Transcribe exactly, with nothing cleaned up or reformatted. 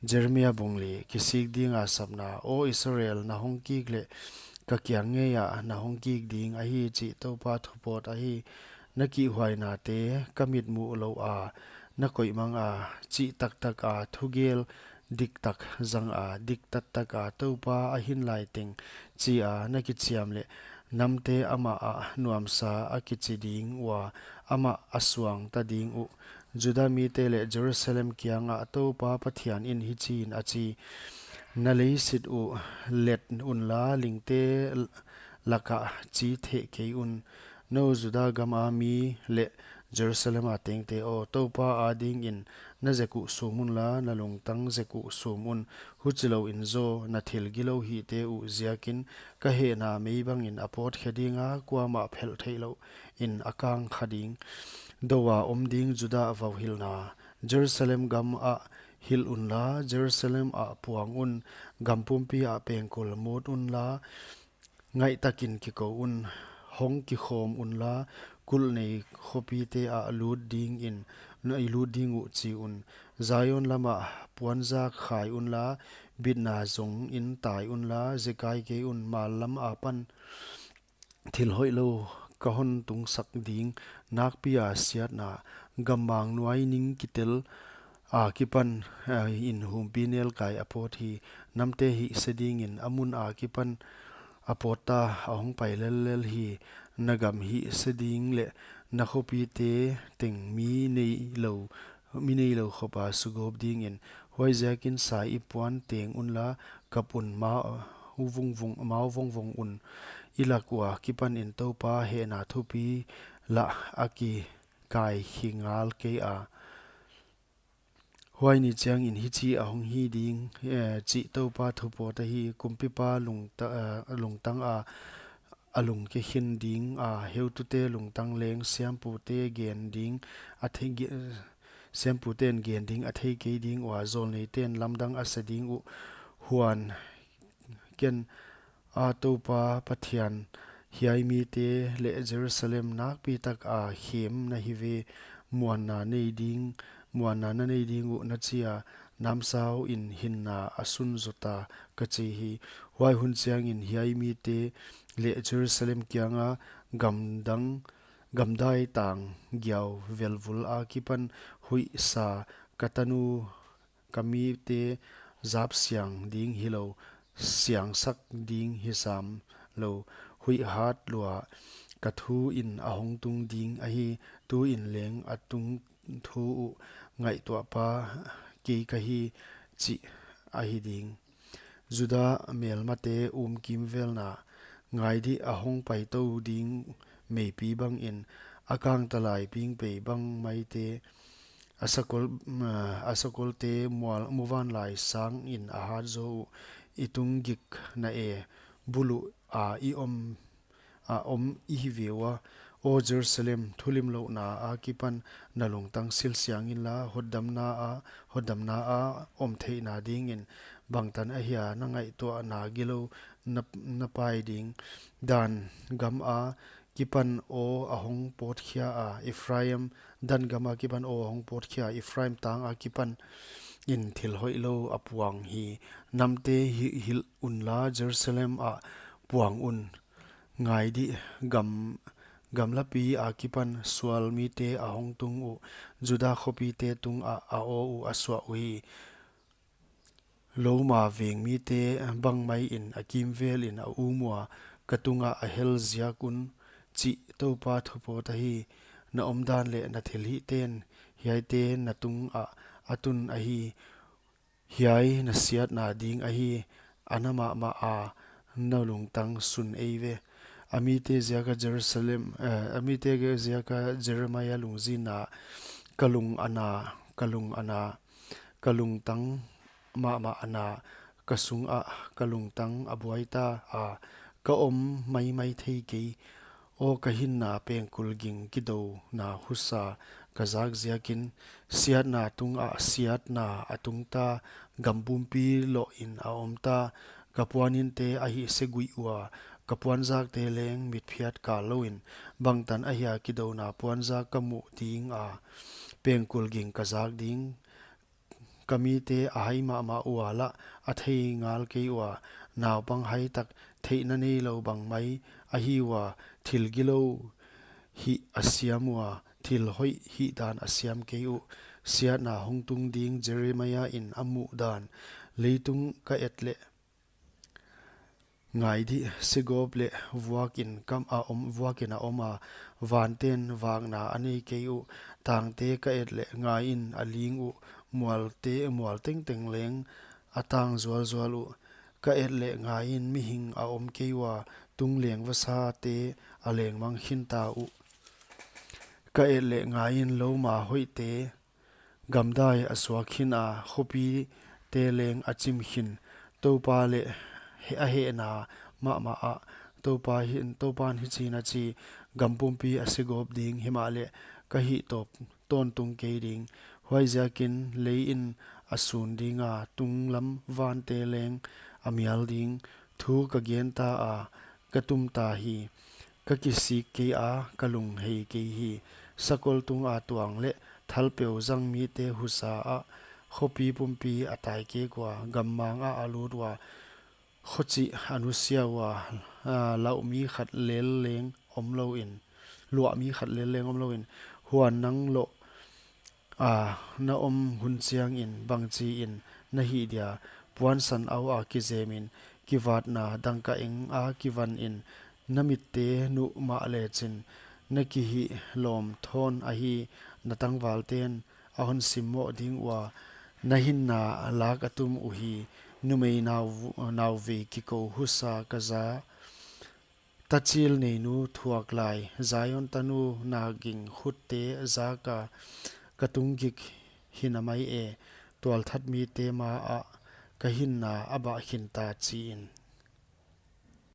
Jeremia bung li. Kisik dinga sapna. Aw Israel, na hong kik leh ka kiang ngeia na hong kik ding ahi, chih Toupa thupawt ahi. Na kihhuainate ka mit muh louh a, na koih manga, chih taktak a thugel diktak zanga, diktattak a Toupa a hin lai teng, chia na kichiam leh namte amah a nuamsa a kichi ding ua, amah a suangta ding uh. Juda mite leh Jerusalem kiangah Toupa Pathian in hichiin a chi: Na leisit uh let unla, lingte lakah chi theh kei un. Nou Juda gama mi leh Jerusalem a tengte aw, Toupa adingin na zek uh sum unla, na lungtang zek uh sum un. Huchilouin zaw, na thil gilou hihte uh ziakin ka hehna mei bangin a pawt khe dinga, kuamah phelh theihlouh in a kang kha ding. Dou a om ding Juda vauhilhna. Jerusalem gamah hilh unla, Jerusalem ah puang un, gam pumpi ah pengkul mut unla, ngaihtakin kikou un, hong kikhawm unla, kulh nei khopite ah lut dingin, na i lut ding uh chi un. Zion lamah puanzak khai unla, bitna zongin tai unla, zekai kei un, mal lam apan thil hoihlou ka hon tungsak ding. Nakpi a siatna. Gammang nuai ning kitel a kipan, eh, in humpinelkai a pawt hi. Namte hihse dingin a mun a kipan a pawtta, a hong pai lellel hi. Na gam hihse ding leh na khopite teng mi neilou, mi neilou khopa sugawp dingin. Huaiziakin sa i puan teng unla, kap un, mau vongvong, mau vongvong un. I lak ua kipanin Toupa hehna thupi lah a kikai hi ngal kei a. Huai ni chiangin hichi a hong hi ding, eh, chih Toupa thupawt ahi. Kumpipa lungta-, eh, lungtang a, a lungke khin ding a, heutute lungtang leng, siampute gen ding a thei ge-, siampute'n gen ding a thei kei ding ua, zawlneite'n lamdang a sa ding uh. Huan ken a Toupa Pathian, hiai mite leh Jerusalem nakpitak a khem na hi ve, muanna nei ding, muanna na nei ding uh na chia, namsau in hinna a sunzota ka chi hi. Huai hun chiangin hiai mite leh Jerusalem kianga gamdang, gamdai tang giau velvul a kipan huihsa, ka tanu ka mite zap siang ding hilou, siangsak ding hi sam lou, huih hat lua ka thu in a hong tung ding ahi. Tuin leng a tung thu uh ngaihtuahpa kei ka hi, chih ahi ding. Juda melmate um kimvelna. Ngai di, a hong paitou ding meipi bangin, a kangtalai pingpei bang maite, a sakol, a sakolte mual, muvanlai sangin a hat zaw uh. I tung gik na e, bul uh a i om, a om i hi ve ua. Aw Jerusalem, thulimlouhna a kipan na lungtang silsiang inla, hotdamna a, hotdamna a om theihna dingin, bangtan ahia na ngaihtuahna gilou na, na pai ding. Dan gam a kipan aw a hong pawtkhia a, Ephraim, Dan gam a kipan aw a hong pawtkhia a, Ephraim tang a kipan in thil hoihlou a puang hi. Namte hi, hilh unla, Jerusalem ah puang un. Ngai di, gam, gamlapi a kipan sual mite a hong tung uh, Juda khopite tungah a aw uh a suah uhi. Louma veng mite bangmaiin a kimvelin a um ua, ka tungah a hel ziak un, chih Toupa thupawt ahi. Na omdan leh na thilhihten hiaite na tungah a tun ahi. Hiai na siatna ding ahi, a na mahmah a, na lungtang sun ei ve. A mite ziaka Jerusalem, eh, a mite ziaka Jeremia lungzinna, ka lung a na, ka lung a na, ka lungtang mahmah a na, ka sungah ka lungtang a buaita a, ka om maimai thei kei. Aw ka hinna pengkul ging kidouna husa ka zak ziakin, siatna tungah siatna a tungta, gam pumpi lohin a omta, ka puaninte a hihse guih ua, ka puanzakte leng mitphiat kal louin, bangtan ahia kidouna puanzak ka muh dinga, pengkul ging ka zak ding, Ka mite a hai mahmah ua lah a thei ngal kei ua, naupang hai tak theihna neilou bang mai ahi ua, thil gilou hih a siam ua, thil hoih hihdan a siam kei uh. Siatna hongtung ding Jeremiah in a muhdan. Leitung ka et leh ngai di, sigawp leh vuakin kam a om, vuakin a om a, vanten vakna a nei kei uh. Tangte ka et leh ngaiin a ling uh, mualte, mual tengteng leng a tang zualzual uh. Ka et leh ngaiin mihing a om kei ua, tungleng vasate a lengmang khinta uh. Ka et leh ngaiin louma hoihte gamdai a suak khin a, khopite leng a chim khin. Toupa leh he-, a hehna mahmah ah Toupa hin, Toupan hichiin a chi: Gam pumpi a sigawp ding, himahleh ka hih tawp tawntung kei ding. Huaiziakin leiin a sun ding a, tunglam vante leng a mial ding. Thu ka genta a, ka tumta hi. Ka kisik kei a, ka lunghei kei hi. Sakol tunga tuang leh thalpeu zang mite husa ah khopi pumpi a taikek ua, gammang ah a lut ua, khochih a nusia ua, a, lauh mi khat lel leng omlouin, luah mi khat lel leng omlouin. Huan nang loh a na om hun chiangin bangchiin na hih dia? Puansan au a kizemin, kivatna dangka eng a kivanin, na mitte nuh mah lechin, na kihih lawm thawn ahi. Na tangvalten a hon simmoh ding ua, na hinna lak a tum uhi. Numei nau-, nauvei kikou husa ka za, tachil neinu thuak lai, Zion tanu, na ging khutte zak a, ka tung gik hi na mai e. Tualthat mite ma ah ka hinna a bah khinta, chiin.